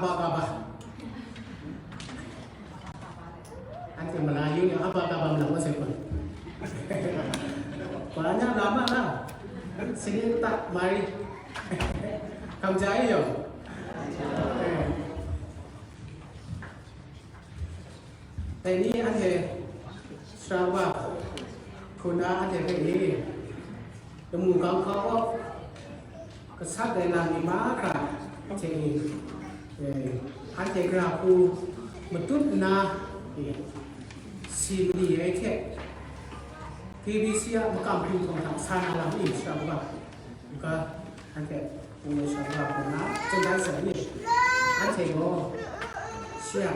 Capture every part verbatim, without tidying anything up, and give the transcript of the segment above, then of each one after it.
Abba Abba. Anhte mala yu ni Abba Abba malang wa sai kun. Banyak lama lah. Sini tak mari. Kam jai yo. Dai ni anhte Sara Kaba hku na anhte hpe ni lamu kau hkau gaw, gasat ai lam ni mahkra hte ni, eh, anhte gara hku matut nna, eh, si mali ai hte, K B C a makam hpring hkawng hta sa na lam ni Sara Kaba hku ga, anhte Sara Kaba hku na, tsun dan sai ni, anhte gaw shi a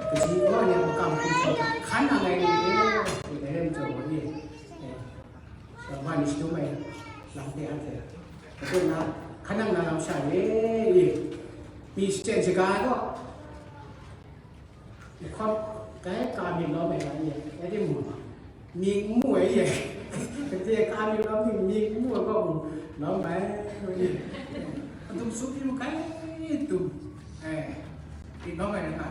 kaji kawa ni a makam hpring hkawng hta hkan nang ai ni e, dai rai majaw gaw ni, eh, Sara Kaba ni shadum ai lam hte anhte, katung na, hkan nang na lam sha ni, mi shachyen shaga ai gaw, Hkawt, dai ka myit lawm ai ga ni, dai timung, mying n mu ai ye. Gade ka myit lawm ni, mying n mu ai gaw mung lawm ai, ngu ni. Atum su hpyi mu kai tum, eh, myit lawm ai rai nga.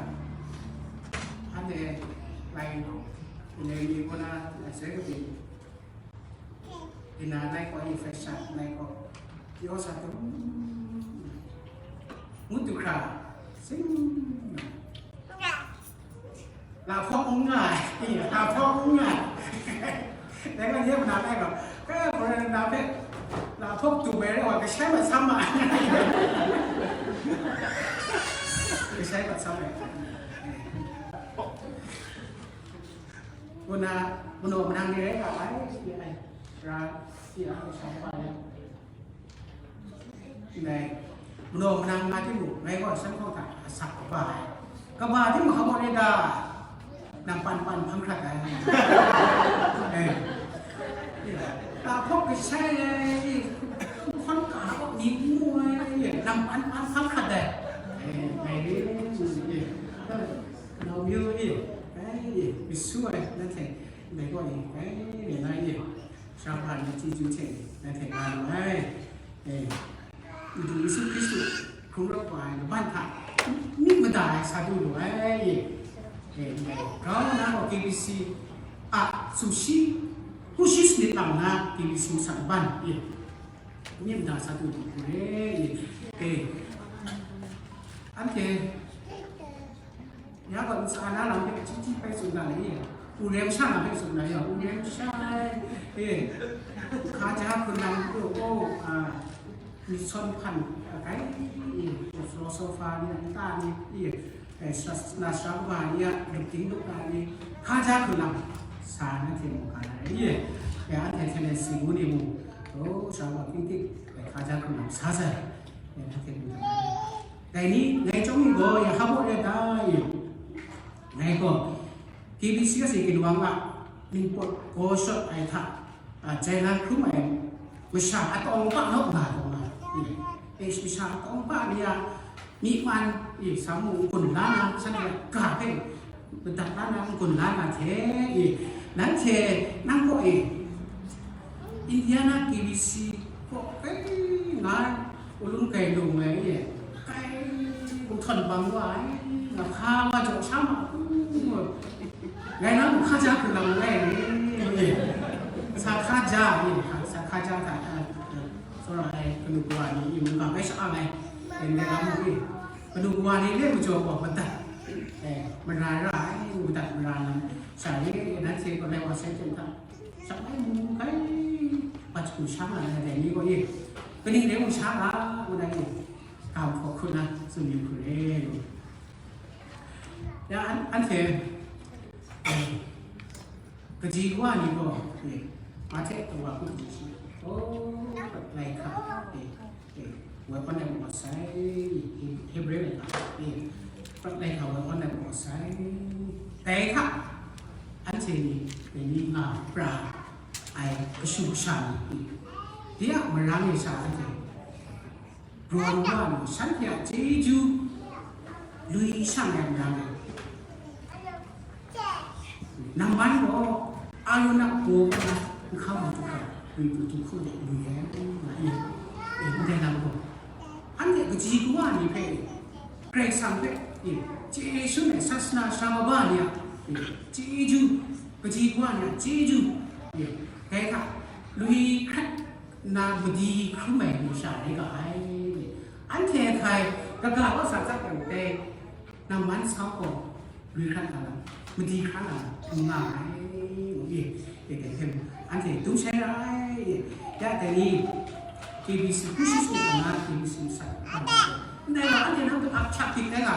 Anhte lai, ndai ni kaw na, asai kabyin, Ina nai gaw, infection nai gaw, pyaw sa tum, ngut du hkra, sing, la hpawk n nga ai, la hpawk n nga ai. Dai gaw, nye mada nai gaw, kai, corona hpe la hpawk tum ai rai wa, kashai mat sam ma ai. Kashai mat sam ai. Ngu na, manaw manang ni rai nga ai, si ai, ra, si ai, sha wa ai. Ndai, manaw manang nga timung, ngai gaw san hkawng hta asak kaba ai. Kaba timung, hpa maw ni ta? Nang pan pan hpang hkrat ai. Eh. Lahpawk kashai ai, hkawn ka hkawk ni n mu ai, nang pan pan hpang hkrat ai. Eh, ngai ri, eh. Nau myu e, ai, masu ai, nanhte, ndai gaw e, ai, rai na e, Sara Kaba ni chyeju hte, nanhte nga lu ai, e, Madu Yesu Hkristu hkrung rawt wa ai laban hta, myit mada ai sa du lu ai, e, e, ndai, grau na gaw K B C a, sumshi, hku shi sanit lang na K B C sa laban, e, myit mada sa du lu ai, e, e, anhte, Ya gaw, ntsa na lam hpe hti hti bai tsun ga ai, Urem sha na hpe tsun ga ai, Urem sha, e, hkaja hkrun lam hku, o, a, myit sawn hpan, a, kai, e, philosopher ni a nta ni, e, e, sara, na sara kaba ni a lup ting lup na ni, hkaja hkrun lam sa na hte mung ga ai, e, e, anhte hte nan si ngu ni mung, o, sara kaba ting ting, e, hkaja hkrun lam sa sai, e, anhte mung ga ai. Dai ni, ngai chyawm ni gaw, ya hpa baw rai ta, e, Ngai gaw, K B C kasi ginwang a ningpawt gaw shawt ai hta, a, jai la hkrum ai masha atawng pa naw nga taw nga, e, masha atawng pa ni a myi man, e, samu n-gun la na, shanhte a ga hpe madat la na, n-gun la na hte, e, nanhte nang gaw, e, Indiana K B C kaw kai nga ai, ulung kai lung ai, e, kai gumhtawn bang wa ai, nga hpa wa jaw sha ma, ngai nang hkaja hkrun lam rai ni, e, sa hkaja, e, sa hkaja hta, e, tsawra ai kanu kawa ni, e, mungga bai sha-ang ai, e, ndai lam ni, kanu kawa ni le majaw gaw madat, e, mara ra ai, madat mara lam sha ni, nanhte gaw lai wa sai hte hta. Sha mai mu kai, pat hku sha nga ai dai ni gaw, e, kaning rai mu sha nga, ngu na, e, ga hpaw hkru na tsun yu hkru re lu. Ya, an, anhte, e, kaji kawa ni gaw, e, Mahte kawa hku kaji shi, o, lai hka, e, e, woi awn ai mat sai, He-, Hebre laika, e, prat laika woi awn ai mat sai. Dai hta, anhte ni, dai ni nga pra ai kashu kasha ni, de a marang e sha anhte, rawn wa nna, shanhte a chyeju lui shang ai marang e. Nang man gaw, Aron a baw kaw na, nhkau matu hkra, ngwipru du hku de lu ai, nga i, e, ndai lam gaw, anhte kaji kawa ni hpe, Karai Kasang hpe, e, chyeju ai sasana sha maba ni a, e, chyeju, kaji kawa ni a chyeju, e, dai hta, lui hkrat nna madi hkrum ai masha rai ga ai. Anhte hkai kaga kau sa tsap yang dai, nang man sau gaw, lui hkrat na lam, madi hkra na lam, n nga ai, ngu ye, ye dai hte mung, anhte dum shai ra ai, ye, ya dai ni, K B C, hku shi sung na K B C masat, ndai wa anhte nang hpe ap hkyak dik ai ga,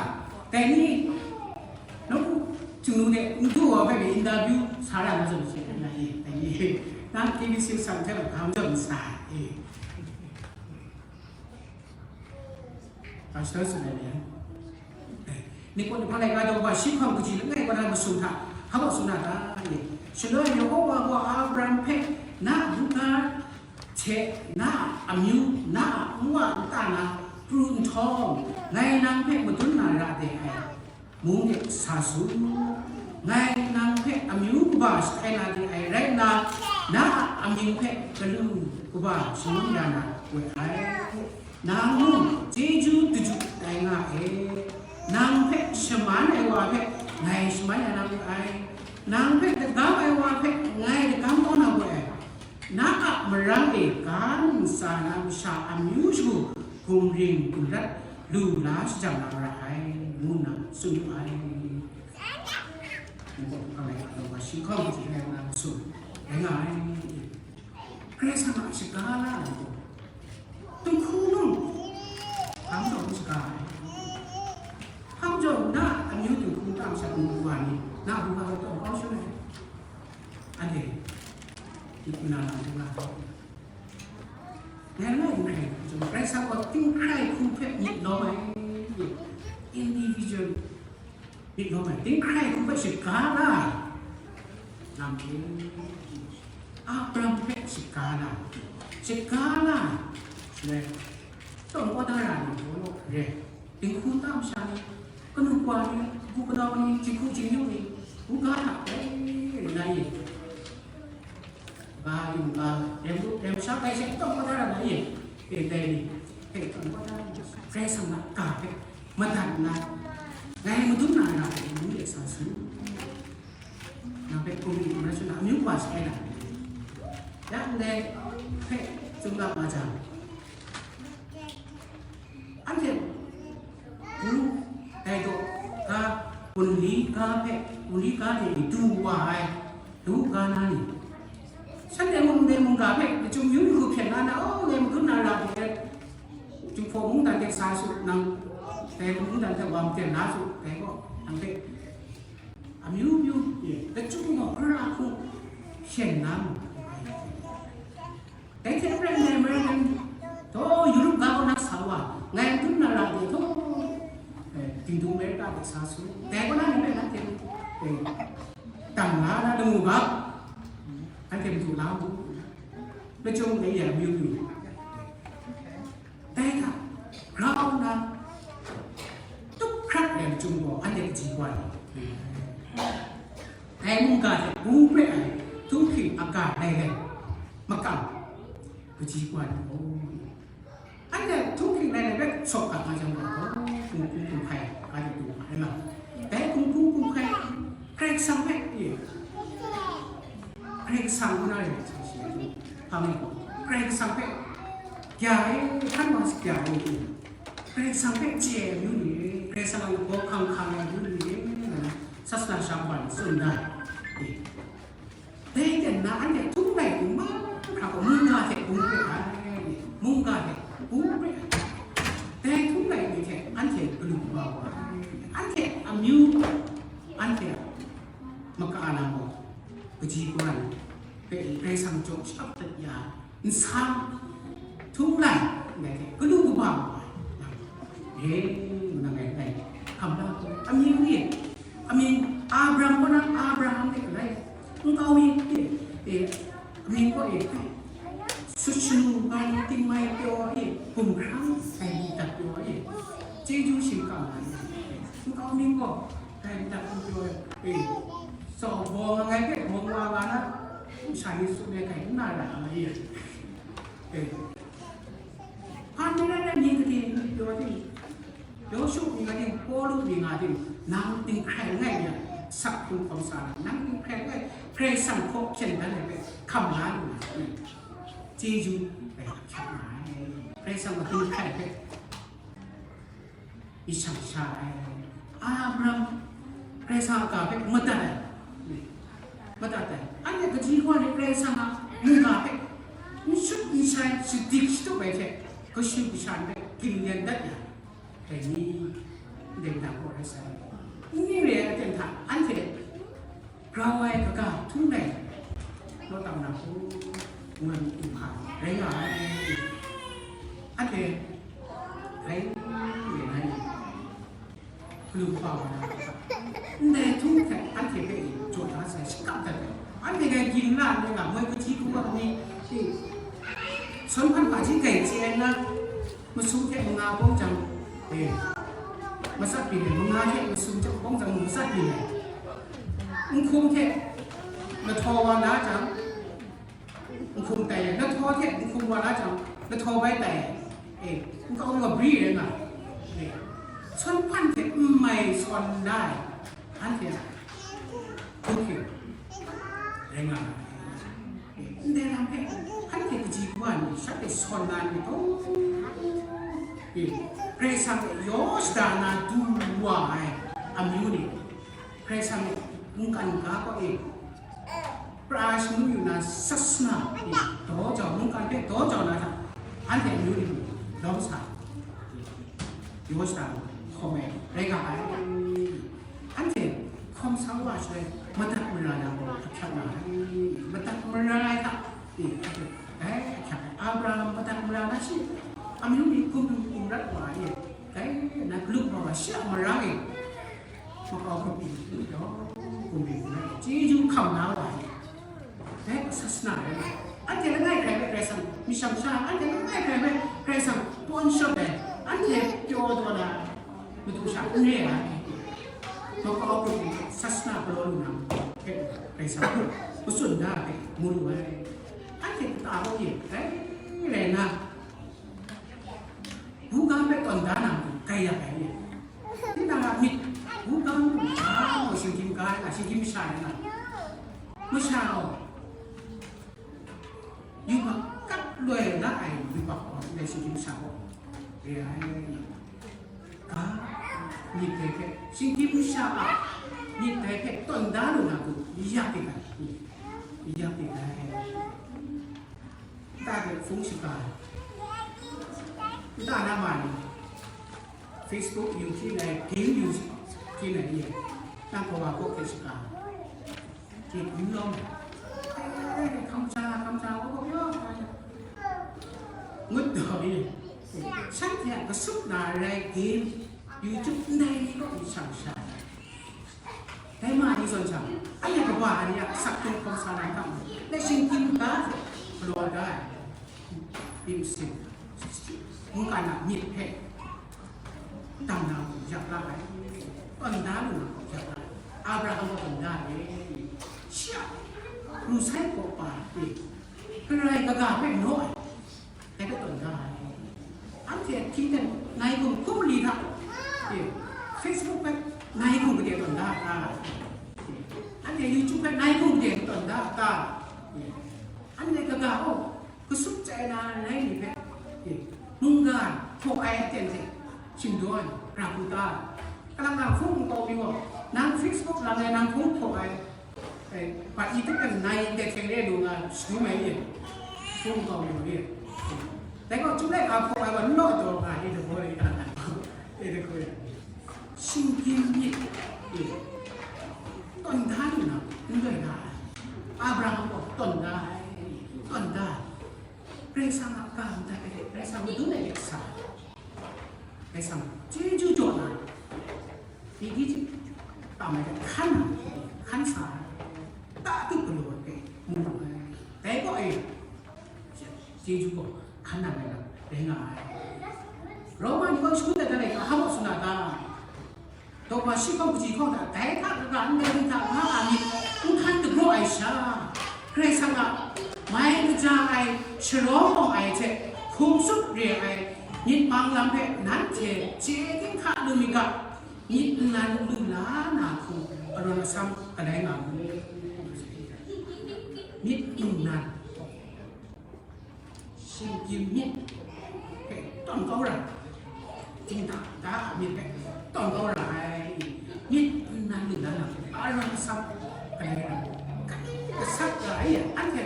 dai ni, nawku Htingnu de n du wa hpe interview sa ra na zawn she, na ye, dai ni, nang K B C masat hte wa hkam zawn n sa ai, ye. Pastor tsun ai ni, Nikot ni hpa laika daw wa shi hpang kaji langai wa na masum hta, hpa baw tsun na ta, ye. Shaloi Yehova gaw Abraham hpe, na buga hte na a amyu, na a nwa nta na pru nhtawm, ngai nang hpe madun na ra de ai, ngu myit sa su. Ngai nang hpe amyu kaba shatai na de ai rai nna, na a amyu hpe galu kaba shangun ya na we ai. Nang mung chyeju daju tai nga ai. Nang hpe shaman ai wa hpe ngai shaman ya na we ai. Nang hpe dagam ai wa hpe ngai dagam kau na we ai. Na a mara e ga ntsa na masha amyu shagu gumring gumrat lu la shajang na mara ai, ngu nna tsun wu ai. Nang gaw hpa rai hkra wa shi hkawng hte rai nga ai. Karai Kasang a shaga la ai gaw, dinghku mung, hpa majaw n shaga ai. Hpa majaw na amyu dinghku ta masha dinghku wa ni, na hpa hkra taw kau shaloi, anhte dinghku na lam hte nga ai. Ngai ngai n hkrai hku chyawm, Karai Kasang gaw tinghkrai hku hpe myit lawm ai, individual myit lawm ai, tinghkrai hku hpe shaga la ai lam e, Abraham hpe shaga la ai, shaga la ai, shaloi, tawn kau da ra ni gaw law re. Dinghku nta masha ni, kanu kawa ni, hku kanau ni, jinghku jingnu ni, buga hta bai rai na ye. Ga yung ga, rem lu, rem sha bai she tawn kau da ra na ye. E dai ni, hpe tawn kau da ra na, Karai Kasang na ga hpe madat nna, ngai madun na ra hpe ngu de sa su. Nang hpe hkungga mara shana amyu wa shatai na, ya ndai hpe tsun ga nga jang, anhte, du, dai gaw, ga, gunli ga hpe, gunli ga hte du wa ai, du ga na ni? Shanhte mung ndai mungga hpe, lachyum yu ni hku hpyen la na, oh, ngai madun na ra hte, Jinghpaw mungdan hte sa su, nang, dai mungdan hte wa maten la su, dai gaw, nang hpe, amyu myu, lachyum gaw, hkra hku, hpyen la mu. Dai hte maren dai American, taw Europe ga kaw na sa wa, ngai n dum na ra de taw, eh, Dingdung America de sa su. Dai kaw na ni rai nanhte, eh, dang la na lamu ga, anhte madu la mu. Lachyum dai ya myu myu. Dai hta, grau nna, tup hkrat ai lachyum gaw anhte kaji kau ai. Dai mungga hte bung pre ai, htunghking aga lai lai, makam, kaji kau ai gaw, anhte htunghking lai lai hpe shawk ga nga jang gaw, kung hpung hkum hkai, ga de du nga ai ma. Dai kung hpung hkum hkai, Karai Kasang hpe, e, Karai Kasang ngu na rai sa shi ai, hpa mi gaw, Karai Kasang hpe, ya e, hkan wa sa ya e, Karai Kasang hpe chye ai amyu ni, Karai Kasang a lagaw hkang hkang ai amyu ni, nga na, sasana sha wa ni tsun da ai. E, dai ten na anhte htum rai hkum mahkra gaw, mungga hte bung hpe ai, mungga hte bung hpe ai. Dai htum rai ni hte anhte galu kaba wa ai, anhte amyu, anhte a maka lam gaw, kaji kau ai, Karai Kasang jaw shap dat ya ai. Nsang, htum lai, ndai hte galu kaba wa ai, e, ngu na ngai, ngai hkam da ai, amying ni, amying Abraham kaw na Abraham de rai, nkau mi, e, e, amying gaw, e, sut shanu, ngai ting mai pyaw, e, hkum hkrang, ngai myit dat pyaw, e, chyeju shingkang ai, nkau mi gaw, ngai myit dat hkum pyaw, e, tsawm baw nga ngai hpe mung wa nga na, sha ni tsun ai hkai n na ra ai, e. Hpa n rai ai ni gade ni pyaw ai, Yawshu mying a ting, Pawlu mying a ting, nang dinghkrai langai mi a, sak hkrung hkawm sa na, nang dinghkrai langai, Karai Kasang hkaw hpyen dan ai hpe hkam la lu na, chyeju rai hkyak nga ai. Karai Kasang a dinghkrai hpe myit shang sha ai. Abraham, Karai Kasang a ga hpe madat ai, madat ai. Anhte kaji kawa ni Karai Kasang a mungga hpe n shut n shai, shadik shatup ai hte, kashu kasha hpe ginglen dat ya, dai ni, ndai nang gaw rai sai. N ni re ai aten hta, anhte grau ai kaga htung rai, law tam na hku, ngu ai myit nhpa rai nga ai. Anhte rai n rai ai, galu kaba wa na, ndai htung hte anhte hpe jaw da sai, shakap dat ai. Anhte dai ging la ai nga, moi kaji hku wa ni, sawn hpan hpa ji grai chye ai na, masum hte manga bawng jang, e, matsat byin ai, manga hte masum jang bawng jang matsat byin ai, nhkum hte lahtaw wa la jang, nhkum tai ai, lahtaw hte nhkum wa la jang, lahtaw bai tai ai, e, nkau wa bri rai nga, e, sawn hpan hte n mai sawn la ai, anhte a hkunghkring rai nga ai. Ndai lam hpe, anhte kaji kawa ni shanhte sawn na ni taw, e, Karai Kasang e yaw shada na du wa ai amyu ni, Karai Kasang e mungkan ga kaw e pra shanu yu na sasana ni daw jau, mungkan hpe daw jau na hta, anhte amyu ni lawm sa, yaw shada hkawm ai rai nga ai. Anhte hkawm sa wa shaloi, madat mara na gaw ahkyak nga ai. Madat mara ai hta, e, dai ahkyak ai. Abraham madat mara na shi, amyu ni hkum hkum rat wa ai, dai na galu kaba wa shi a marang e, makau hkrup pyi, hkum hkum rat, chyeju hkam na wa ai. Dai sasana rai nga ai. Anhte langai hkrai hpe Karai Kasang myit shang sha, anhte langai hkrai hpe Karai Kasang pawn shawt ai, anhte pyaw taw na madu sha n re ai. Makau hkrup pyi sasana galaw lu na hpe Karai Kasang hpe matsun da ai hpe mu lu ai. Anhte kata gaw e, dai rai na, buga hpe tawn da na matu grai ya ai. Tinang a myit, buga matu, a, shinggyim ga ai na, shinggyim masha ai na, masha gaw yubak kat loi la ai yubak gaw ndai shinggyim masha gaw re ai. Ga myit dai hpe, shinggyim masha a myit dai hpe tawn da lu na hku ya dik ai, ya dik ai. Nta de hpung shaga ai, nta na ma ni, Facebook yu hpyi ai, game yu hpyi ai, nang kawa kaw hte shaga ai. Myit n lawm ai. Hkam hkam hkam hkam, wa gaw pyaw ai. Ngut daw i. Shanhte a kasup na rai game, YouTube ndai ni kaw myit shang sha ai. Dai ma ni zawn sha, anhte kaba ni a asak hkrung hkawm sa na hta mung, dai shinggyim ga hte galaw da ai. Myit masin, mungkan a myit hpe dam na matu yak la ai, tawn da lu na matu yak la ai, Abraham gaw tawn da ai, shi a ru sai kawp pa ai, karai kaga hpe naw ai, dai hpe tawn da ai. Anhte hpyi ten ngai hkum hkum mali hta, e, Facebook hpe ngai hkum gade tawn da ai, anhte YouTube hpe ngai hkum gade tawn da ai, anhte kaga gaw, kasup chye na rai ni hpe, e, mungga hpaw ai aten hte shingdaw ai, ra hku ta ai. Kalang na hpung nkau mi gaw, nang Facebook lang e nang hpung hpaw ai, e, bat i tup e nai ndai hkying re lu nga shadum ai e, hpung nkau mi gaw e. Dai gaw, chyum laika hpaw ai gaw n law taw nga e, dai gaw e, e, dai gaw e. Shinggyim myit, e, tawn da lu na, n loi na ai. Abraham gaw tawn da ai, tawn da ai. Karai Kasang a ga madat ai hte, Karai Kasang madun ai hte sa ai. Karai Kasang chyeju jaw na ai. Pyi di hte tam ai hte hkan na, hkan sa ai. Ta tup galaw ai hpe mu lu ai. Dai gaw e, chyeju gaw hkan nang ai lam rai nga ai. Roma ni gaw shangun dat da ai hta, hpa baw tsun a ta? Daw hpa shi hkawng kaji hkawng hta, dai hta kaga ndai ni hta nga a myit n hkan dagraw ai sha, Karai Kasang a mai kaja ai, sharawng awng ai hte hkum tsup re ai, Myit mang lam hpe nanhte chye dinghta lu mi ga, myit nnan lu la na hku arawn asam galai nga mu. Myit nnan, shinggyim myit hpe tawn kau ra, dingda da myit hpe tawn kau ra ai, myit nnan lu la na hku arawn asam galai nga mu. Kaning gasat ra ai, anhte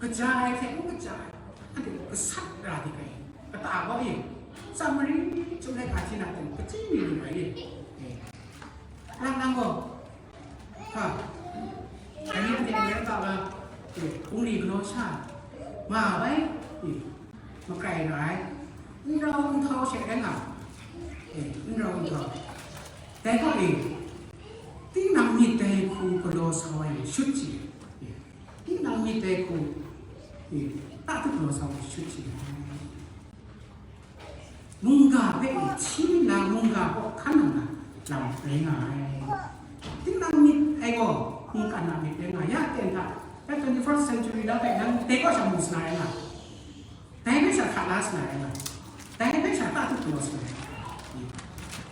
kaja ai hte n kaja ai, anhte gasat ra di kai. Kata gaw e, Samari chyum ai hkahti na ten, kachyi mi lu ai e. Nang, nang gaw, ha, dai ni anhte Amerika ga, e, hpung ni galaw sha, nga bai, e, makrai ra ai, n rau n htau she rai nga, e, n rau n htau. Dai gaw e, tinang myit dai hku galaw sa ai shut chye, e, tinang myit dai hku, e, ta tup galaw sa ai shut chye ai. Mungga hpe hti nna, mungga kaw hkan nna lam rai nga ai. Tinang myit ai gaw mungkan a myit rai nga ai. Ya ten hta, ya twenty-first century la hpe nang dai kaw sha mu sa na rai nga, dai hpe sha hta la sa na rai nga, dai hpe sha ta tup galaw sa na rai nga.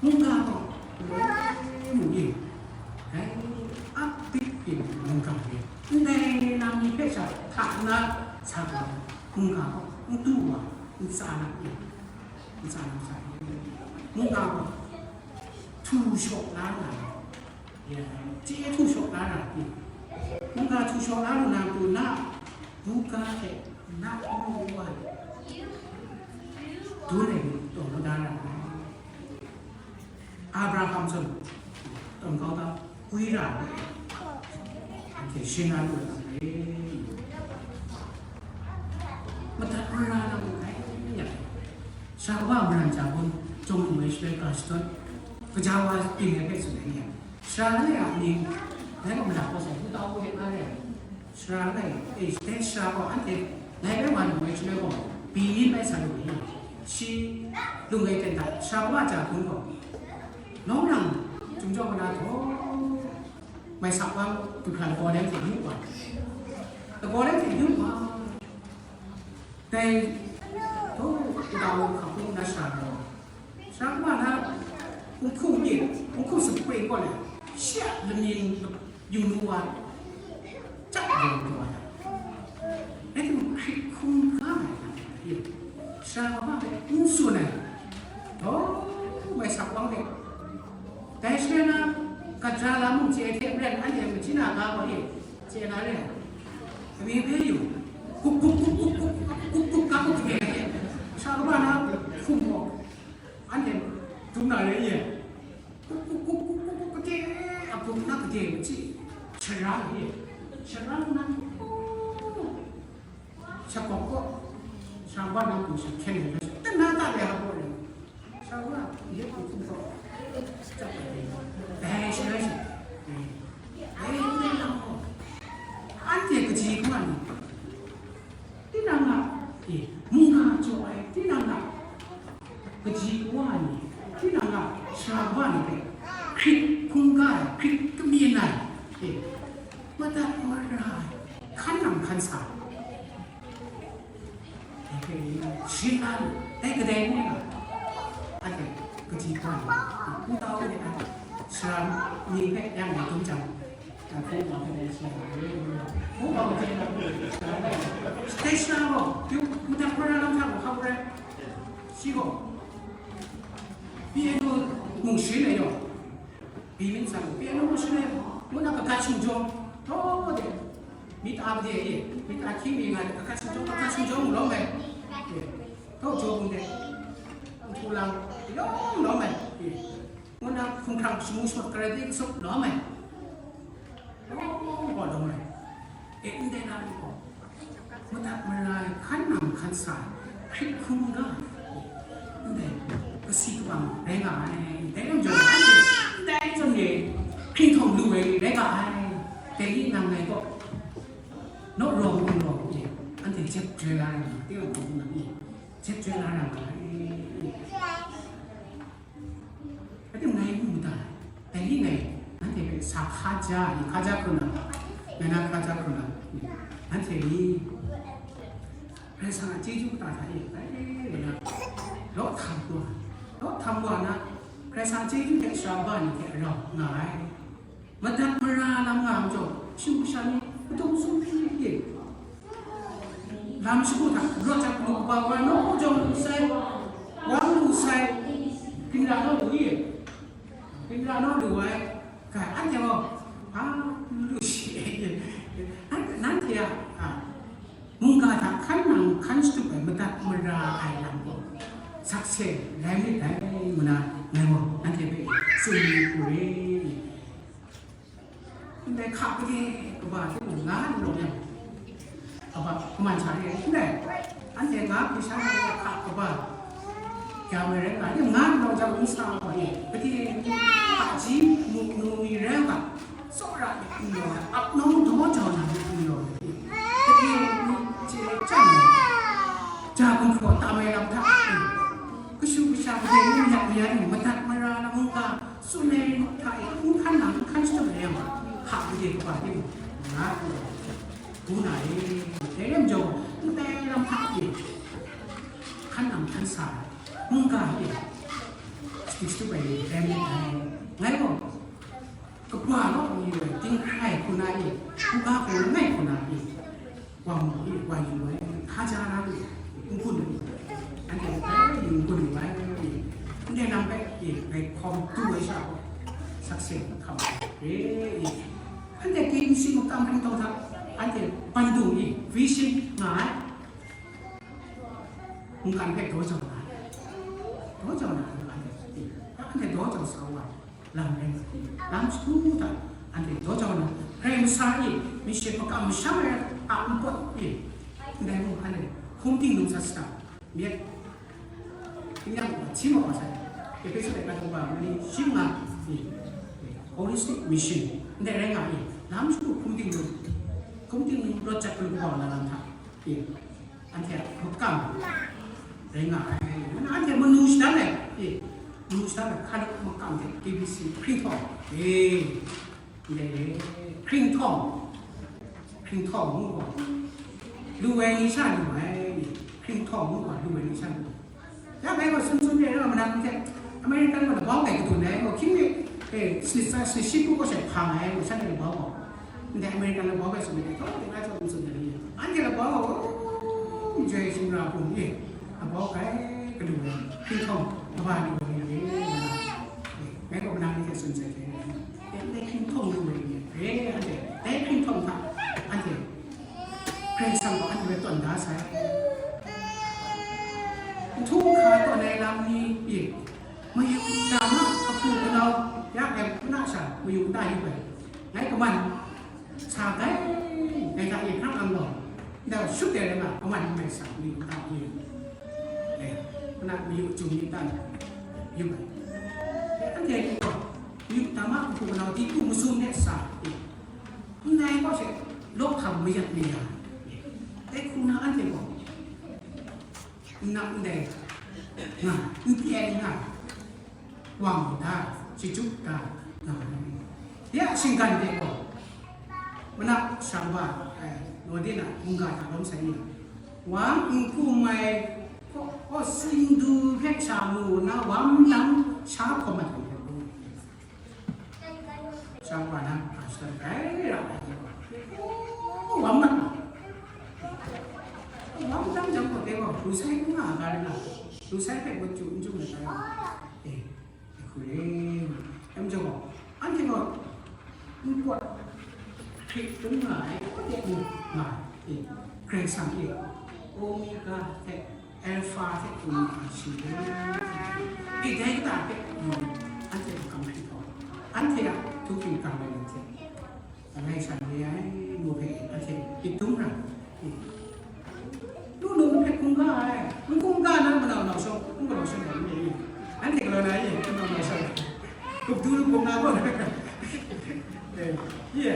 Mungga gaw loi mu yu, dai ap bik byin mungga re, ndai lam ni hpe sha hta nna sa ga, mungga gaw n du wa, n tsa na, n tsa na sa, mungga gaw htu shaw la na, ya, chye htu shaw la na, mungga htu shaw la lu na tu na, buga hte na n lu wa, dun ai ni taw na da na. Abraham zawn, tawn kau ga, gwi ra ai, anhte shing na lu ai lam rai. Madat mara na mu ai, sara wa maran ja bun, jawng lu ai shaloi ga shadawn, kaja wa ting ai hpe tsun ai ni, sara langai a ning, dai gaw madat kau sai, hu tau hpe nga re ai. Sara langai, e, dai sara gaw anhte ngai rai wa lu ai shaloi gaw, bini bai sa lu ai, shi lung ai ten hta sara wa ja hkun gaw, nawng nang Chyum Jawng Mana htaw, mai sak wang du hkra lagaw dem hte yu wa, lagaw dem hte yu wa, dai, htaw, uta hkang hpung na sara gaw, Sara wa na, nhku myit, nhku sapring gaw le, shi a laning yung lu wa, chyap yung lu wa, rai timung, hkrit hkungga ai lam hte, sara wa hpe n tsun ai, oh, mai sak wang de. Dai shaloi na, kaja lam mung chye hte maren, anhte machyi na ga gaw e, chye na re ai. Amying hpe yu, gup gup gup gup gup, gup gup ga gup hte, sara wa na hkum gaw, anhte dum na rai ye. Kup, kup, kup, kup, kup, kup, kade, a bum na kade machyi, sharang ye. Sharang na, oh, shakawp kaw, sharang wa na hku sha hkyen ai, tana ta de ha kaw rai. Sharang wa, ye hku hkum kaw, dai shaloi she, dai hku na kaw, anhte kaji hkungga ni, tinang a, e, mungga jaw ai, tinang a, kaji wa ni, tinang a sara wa ni hpe hkrit hkungga ai, hkrit kamyin ai, e, madat mara ai, hkan nang hkan sa ai, dai hpe sharin na lu, dai kadai ni nga, anhte kaji wa ni, nta u ni anhte sara ni hpe yang dai dum jang, Station gaw, madat mara lam hta gaw hkap rai. Shi gaw, piano mung sharin ai gaw, bi myit san, piano mung sharin ai, ngu na kagat shinggyawng, taw de, myit a de, myit a hkying mi nga de, kagat shinggyawng, kagat shinggyawng mung lawm ai. Taw jaw bung de, nhku lang, yawng lawm ai. Ngu na hkumhkrang shamu shamat karate kasup lawm ai. Lawm gaw lawm ai. E, ndai na ni gaw, madat mara ai, hkan nang hkan sa ai, hkrit hkungga ai, ndai kasi kabang rai nga ai. Dai lam jaw, anhte ndai zawn e hpring htawng lu ai rai nga ai. Dai ni nang ngai gaw, naw rawng n rawng e, anhte jep joi la ai, tinang hkawm nang e, jep joi la na nga ai. Rai timung, ngai n mu da ai. Dai ni ngai, nanhte hpe sa hkaja ai, hkaja hkrun ai, ngai na hkaja hkrun ai, nanhte ni, Karai Kasang a chyeju kata hta e, bai rai na, law htam wa, law htam wa na, Karai Kasang a chyeju hte sara ba ni hte rau nga ai. Madat mara lam nga ai majaw, shu sha ni, madung sum hpyi hpyi, lam shagu hta, rawt jang lu kaba wa, naw jawng lu sai, wang lu sai, hkinra naw lu i, hkinra naw lu ai, ga, anhte gaw, a, lu shi, nanhte a, a, mungga hta hkan nang hkan shatup ai madat mara ai lam gaw, sakse rai myit dai, ngu na ngai gaw nanhte hpe tsun ni hku re. Ndai hka gade kaba hte mung nga n rawng yang, kaba kaman sha re, ndai anhte nga hpe sha na hka kaba ya mai rai nga, yang nga n rawng jang, n sa wa e, gade hpaji mu nu mi rai nga, tsawra myit n rawng ai, apnawng daw jau na myit n rawng ai, gade ni chye chyang ai, ja gumhpraw tam ai lam hta, kashu kasha gade ni yak ni ai, madat mara na mungga, tsun ai hta e, n hkan nang, n hkan shatup ai yang, hka gade kaba de mung, nga n rawng ai, ngu na e, dai lam jaw, ndai lam hta e, hkan nang hkan sa ai, mungga e, shatup shatup ai ni rai myit dai. Ngai gaw, kaba naw mi ai, dinghkrai hku na e, hku ga hku langai hku na e, wa mu e, wa yu ai, hkaja na e, n gun ai, anhte bai yu n gun yu ai, ndai lam bai e, ngai hkawm du ai sha gaw, sakse hkam ai re e. Anhte K B C makam hpring tawng hta, anhte bandung e, vision nga ai, mungkan hpe daw jau na ai, daw jau na ai, anhte, anhte daw jau sa wa ai. Lam rai nga, lam shagu hta anhte daw jau na, Karai Kasang e myit makam masham ai a npawt e, ndai mung anhte hkum ting num sat sat myit, tingnyang hti mat wa sai, Ehpesu laika daw ba mani shi nga e, holistic mission, ndai rai nga e, lam shagu hkum ting num, hkum ting num rawt jat galu kaba wa na lam hta e, anhte a makam rai nga ai. Anhte manu shadan ai, e, manu shadan ai hkan makam hte K B C hpring htawng, e, ndai re, hpring htawng, hpring htawng ngu gaw, lu ai ni sha lu ai, hpring htawng ngu gaw, lu ai ni sha lu ai. Ya, ngai gaw sun sun de, ngai gaw manang hte American gaw labau kai kadu ai, gaw hkying de, e, sanit sa, sanit shi hku gaw she hpang ai, gaw shanhte labau gaw. Ndai American labau bai tsun ai, htawng de, ngai gaw sun sun de ni. Anhte labau gaw, o, joi shing ra hpung e, labau kai kadu ai, hpring htawng, kaba ni gaw ni re, ngai gaw manang hte sun sai hte, e, ndai hpring htawng lu ai ni re, anhte, dai hpring htawng hta, anhte, Karai Kasang gaw anhte hpe tawn da sai. Nhtum hka tawn ai lam ni pyi, mayu dama, kahpu kanau, ya ai, na sha, mayu nta yu ai. Ngai kaman sa gai, ngai hta e hprang ang gaw, nta shut ai rai nga, kaman mai sa, mayu nta yu ai. Eh, na mayu jung ni tan yu ai. Eh, anhte ni gaw, mayu dama, kahpu kanau, di tu masum de sa, eh, Ndai gaw she, law hkam mayat maya, dai hku na anhte gaw, n na ndai nga, n pyi ai nga, wang da, chyeju da, nga ai. Ya shinggan de gaw, mana shang ba, ai, naw de na, mungga hta lawm sai ni, wang n hkum ai, ko, ko, singdu hpe sha mu na, wang dang sha hkawm ai hte, Shang wa na, a shang rai ra ai. Oh, wam mat ma. Wam dang jang ko de ko, lu sai ku nga ga ri na. Lu sai pe ko chu, chu na sai. Eh, ku re. Em jo ko. An ti ko. N ko. Kri tung nga ai, ko de ni nga. Eh, Karai Kasang e. Omega te. Alpha hte Omega shi re. Dai kata hpe, anhte hkam hkrit gaw, anhte a htu hkingrang ai lam hte, langai sha re ai, ngu hpe anhte myit dum ra. Lu lu hpe hkungga ai, n hkungga na, manau nau shawng, n manau shawng ai, anhte galaw na ye, manau nau shawng, gup du lu hkungga gaw, eh, ye.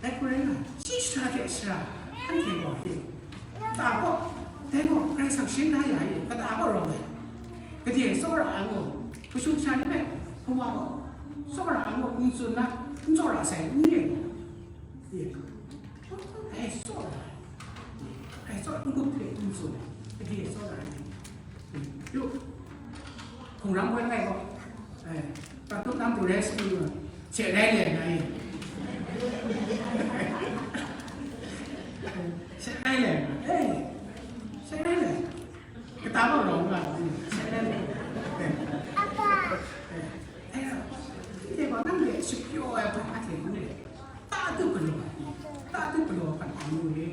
Dai hku rai nga, shi shara hte shara, anhte gaw, kata gaw, dai gaw, Karai Kasang shin la ya e, kata gaw rawng ai. Gade tsawra ai gaw, kashu kasha ni hpe, hkuma gaw, tsawra ai gaw, n tsun na, n tsawra sai, n re gaw, e, dai tsawra ai, dai tsawra. n-gup hte n tsun ai, gade tsawra ai ni, yu, hkungran gaw langai gaw, eh, tatut nang du rai sing, she rai le na e, she rai le na, eh, she rai le na. Kata gaw rawng nga, she rai le na, eh, eh, eh, nang de shapyaw ai hpa a hte n re, tatut galaw ai, tatut galaw ai hpan hkam lu re.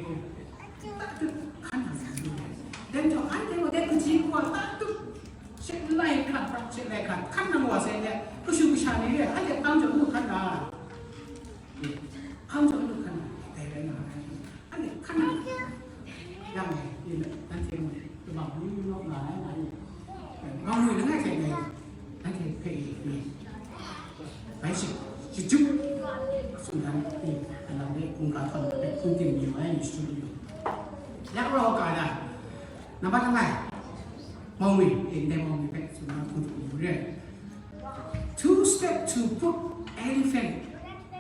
Tatut hkan na sa lu ai. Dai majaw, anhte gaw dai kaji kawa tatut she lai hkrat, she lai hkrat, hkan nang wa sai let, kashu kasha ni re, anhte hkang jaw lu hkan na. Hkang jaw lu hkan na, dai rai nga ai. Anhte hkan nang yang e, nanhte mung, kabang ni naw nga ai, nga ai. Ngam ngwi langai hte dai, nanhte hpe e, bai shik, shachyut, tsun dan, e, alang de, hkungga htawn de, hkungtim ni wa ai ni shachyut yu. Ya rau ka da, nambat langai, mawngwi, e, ndai mawngwi hpe tsun dan hkungtim ni wa re. Two step to put elephant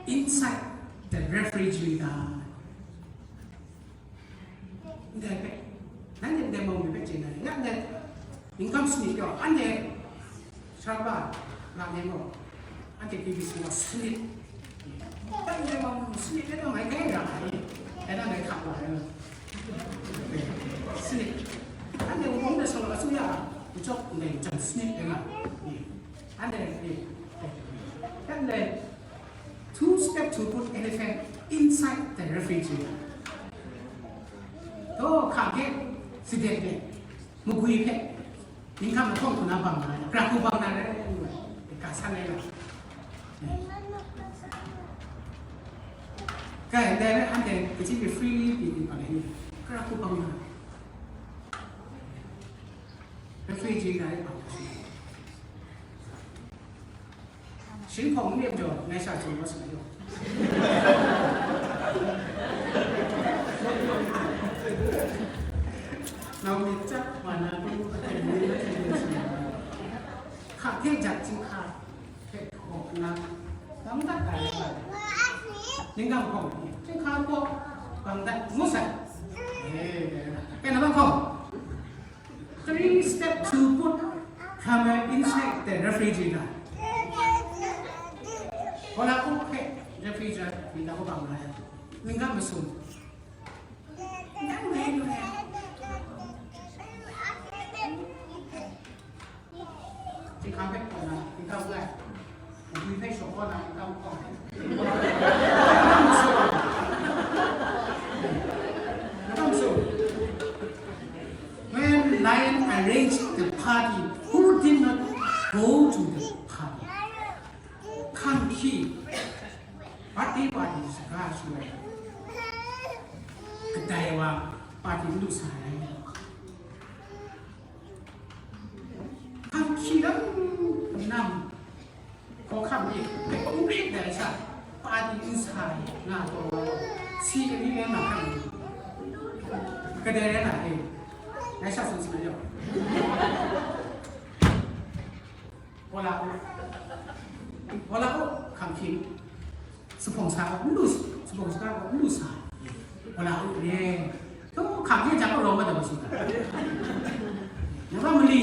inside the refrigerator. Ndai hpe, nanhte ndai mawng mi hpe chye na re, ya ndai, ningkam sanit gaw, anhte sharpa, nga nem gaw, anhte K B C gaw sanit. Dai ndai mawng sanit le gaw ngai kai ra ai, dai na ngai hkap wa ai. Sanit. Anhte wunpawng de sa wa, asuya, ncawk ndai jan sanit de nga. Anhte, anhte, two step to put elephant inside the refrigerator. To, hka hte, sadet de, magwi hpe, ningkam lahkawng hku na bang na, kra hku bang na rai, ka san ai la. Kai, dai rai, anhte, kaji mi freely di di bang ai ni, kra hku bang na. Refrigerator rai bang na. Shinghpawng n nem jaw, ngai sha tsun wa sa yu. Nau myit chyat wa na, hka hte jat chyinghka hpe hkawk nna, bang dat ai wa, ningkam hkawng, chyinghka hkawk, bang dat ngu sai. Eh, dai na, dai na, bang hkawng. Three step to put camel inside the refrigerator. Hkawla up hpe refrigerator ni ta kaw bang la ai. Ningkam masum. Ningkam rai lu ai. Chyinghka hpe hkawk na, ningkam rai. Magwi hpe shaw kaw na, ningkam hkawk. Ningkam masum. When lion arranged the party, who did not go to the party? Hkang hkyi, birthday party saga shu ai, kadai wa party n lu sa ai. Hkang hkyi lam nam, hkawhkam ni hpe n grit ai sha, party n sa ai nga taw, si ani rai nga hkang ni, kadai rai nga e, ngai sha tsun sa na yawng. Hkawla u, hkawla u, hkang hkyi, zuphpawng sa gaw n lu, zuphpawng sa gaw n lu sa, hkawla u re. Hkang hkyi jang gaw rawng mat ai masum ga. Nambat mali,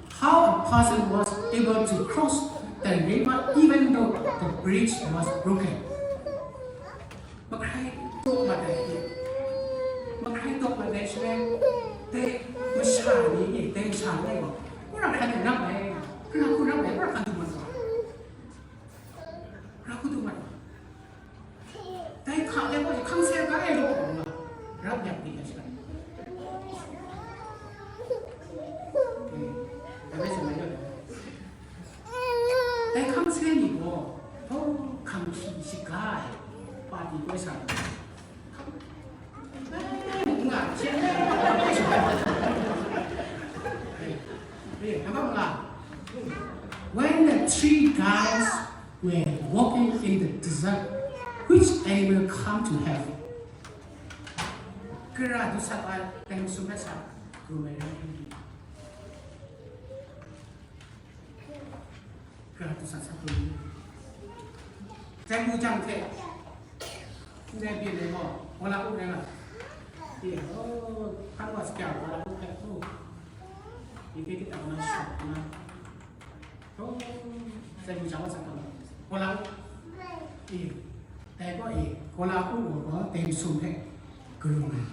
how a person was able to cross the river even though the bridge was broken. Mahkrai taw mat ai, mahkrai taw mat ai shaloi, dai masha ni, dai masha ni gaw, wora hkran hkran ram ai, hkran hkran ram ai, wora hkran du mat ai, wora hkran du mat ai. Dai hka de gaw, hkang se ga ai law, rap yak di ai shaloi. Dai bai shaloi, dai hkang se ni gaw, hkang hkyi shaga ai, party koi sa, nga hte, eh, nambat nga, when the three guys were walking in the desert, which animal come to help? Kara du sat ai, dai masum rai sa, ru mai rai. Kara du sat sa hkrum ni. Dai mu jang hte, ndai byin ai gaw, hkawla u rai nga. Iya, oh, kan wa sekian, wala u hpe, oh. Ike kita na shop na. Oh, saya bicara sama. Wala u. Iya. Dai gaw, iya. Wala u gaw, dai sum hpe. Karum ai.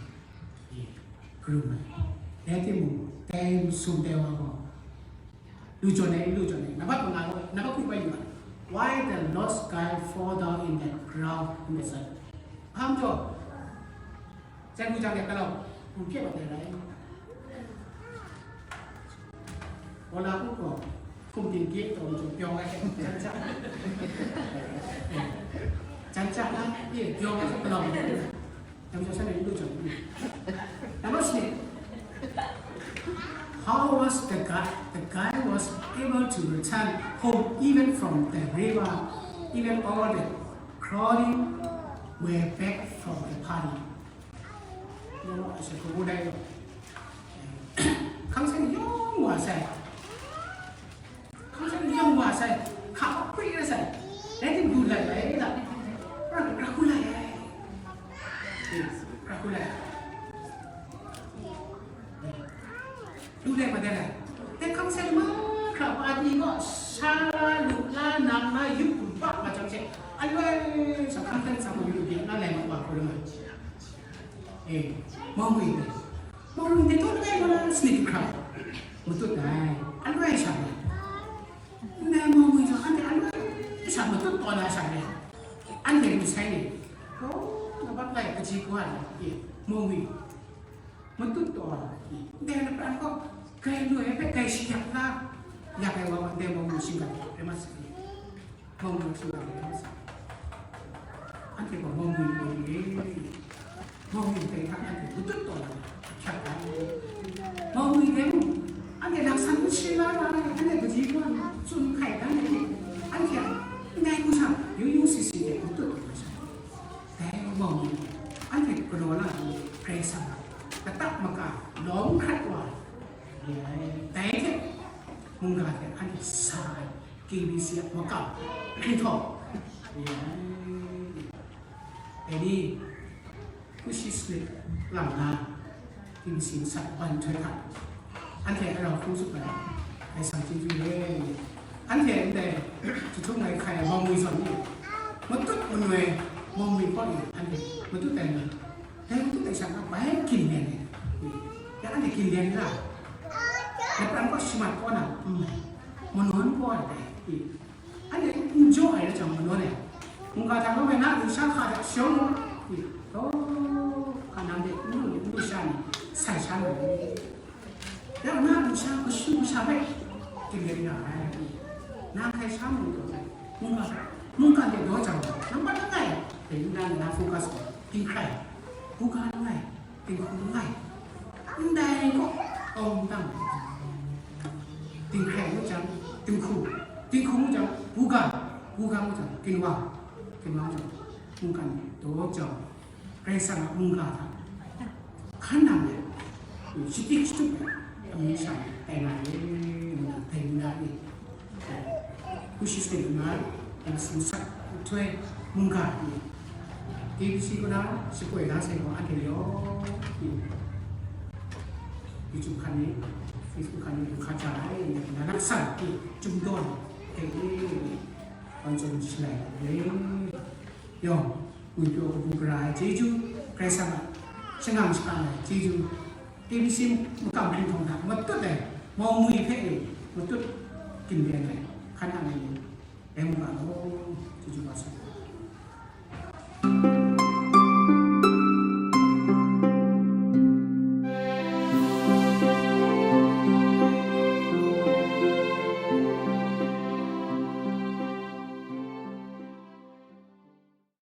Iya. Karum ai. Dai timung, dai sum dai wa gaw. Lu jawn ai, lu jawn ai. Nambat manga gaw, nambat kwi bai yu ai. Why the lost guy fall down in the ground in the sun? Hpa majaw, Chyen hku jang de galaw, hku hkye wa de rai. Wala hku gaw, hkum ting hkye taw majaw, byawng ai hte, jan ja. Jan ja na, e, byawng ai hte galaw. Dang jaw sha na, yu lu jaw. Number six. How was the guy? The guy was able to return home even from the river, even all the crowding were back from the party. Nang a shai hku dai gaw, hkang seng yawng wa sai, hkang seng yawng wa sai, hka hpri ai sai, rai tim du lai ai da, ra, ra hku lai ai, ra hku lai ai. Lu let ma dat ai. Dai hkang seng mahkra pati gaw sha la, lu la, nang la, yup hkum pa ma chyam she, aloi sa hkang seng sa ma yu byin na lai ma wa hku lam ai. E, mawngwi dai. Mawngwi dai taw langai gaw la sanit hkra matut ai. Aloi sa ai. Ndai mawngwi gaw anhte aloi sa matut taw na sa ai. Anhte masai ni, oh, na bak lai kaji kawa ai. E, mawngwi. Matut taw ai, ndai lapran gaw, grai loi ai hpe grai shayak la, yak ai wa gaw ndai mawngwi shinggan rai mat sai, mawngwi shinggan rai mat sai. Anhte gaw mawngwi loi ni e, mawngwi dai hta anhte matut taw na hkyak ai. Mawngwi dai mung, anhte laksan n shing la ra ai, anhte kaji kawa tsun hkai dan ai ni, anhte a ndai hku sha, yu yu si si de matut taw na sha. Dai mawng ni, anhte galaw na ai Karai Kasang a lata maka lawm hkrat wa ai. Dai hte mungga hte anhte sa ai K B C a makam hkrinhtawng. Dai ni, kushi slip lang na, Timsi nsat ban htoi hta, anhte a rau hkrum sut ai, Karai Kasang chyeju re. Anhte ndai jahtum ai hkai ai mawngwi zawn ni, matut manoi mawngwi kaw ni, anhte matut ai ni, dai matut ai sha na bai ginlen ai, ya anhte ginlen ra, lapran kaw shamat kaw na, mm, manawn kaw ai dai. Anhte n jaw ai rai jang, manawn ai, mungga hta lawm ai na lusha hka hta shawng u, i, law, hka nang de n lu ni, n lusha ni, sai sha lu ai. Ya na lusha, kashu kasha hpe ginlen nga ai, i, na hkai sha mu taw ai, mungga, mungga de daw jang, nang mat langai, dai n na, na focus, dinghkrai, buga langai, dinghku langai, ndai gaw, awng dang, dinghkrai ngu jang, dinghku, dinghku ngu jang, buga, buga ngu jang, ginwang, ginwang ngu jang, mungkan daw jau, Karai Kasang a mungga hta, hkan nang let, shatik shatup ai, amyu sha tai nga ai, ngu na, tai nga ai. Kushi state na, na singsak nhtoi mungga ni, K B C kaw na shapoi na sai gaw anhte yawng ni, YouTube hkan ni, Facebook hkan ni, lu hka ja ai, na laksan ni, chyum dawn, hte ni, wan zawn shalai ai. Yawng, ngwi pyaw kabu gara ai chyeju, Karai Kasang a shangang shakang ai chyeju, K B C makam hkrinhtawng hta matut ai, mawngwi hpe e matut ginlen ai, hkan nang ai ni, dai mungga gaw, chyeju wa sai.